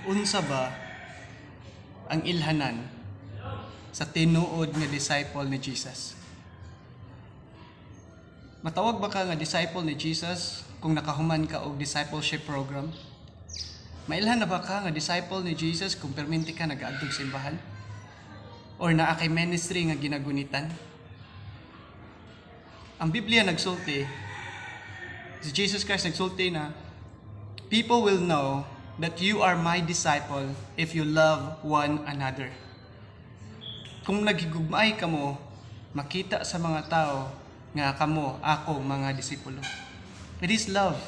Unsa ba ang ilhanan sa tinuod nga disciple ni Jesus? Matawag ba ka nga disciple ni Jesus kung nakahuman ka og discipleship program? Mailhan na ba ka nga disciple ni Jesus kung perminti ka nagaadtog simbahan? Or naa kay ministry nga ginagunitan? Ang Biblia nagsulti, si Jesus Christ nagsulti na, "People will know that you are my disciple if you love one another." Kung naghigugmaay kamo, makita sa mga tao nga kamo ako mga disipulo. It is love.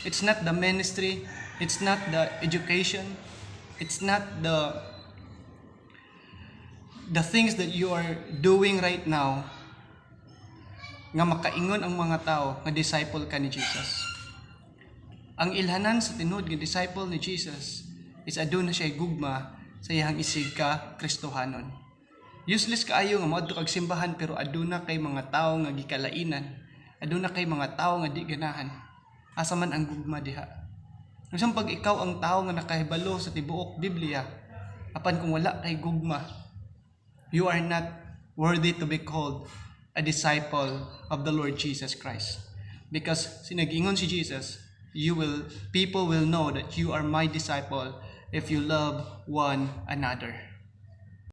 It's not the ministry, it's not the education, it's not the things that you are doing right now nga makaingon ang mga tao nga disciple ka ni Jesus. Ang ilhanan sa tinuod nga disciple ni Jesus is aduna siya gugma sa iyang isig ka Kristohanon. Useless kaayo nga moadto kag simbahan pero aduna kay mga tawo nga gikalainan, aduna kay mga tawo nga di ganahan. Asa man ang gugma diha? Bisan pag ikaw ang tao nga nakahibalo sa tibuok Biblia, apan kung wala kay gugma, you are not worthy to be called a disciple of the Lord Jesus Christ. Because sinagingon si Jesus, you will people will know that you are my disciple if you love one another.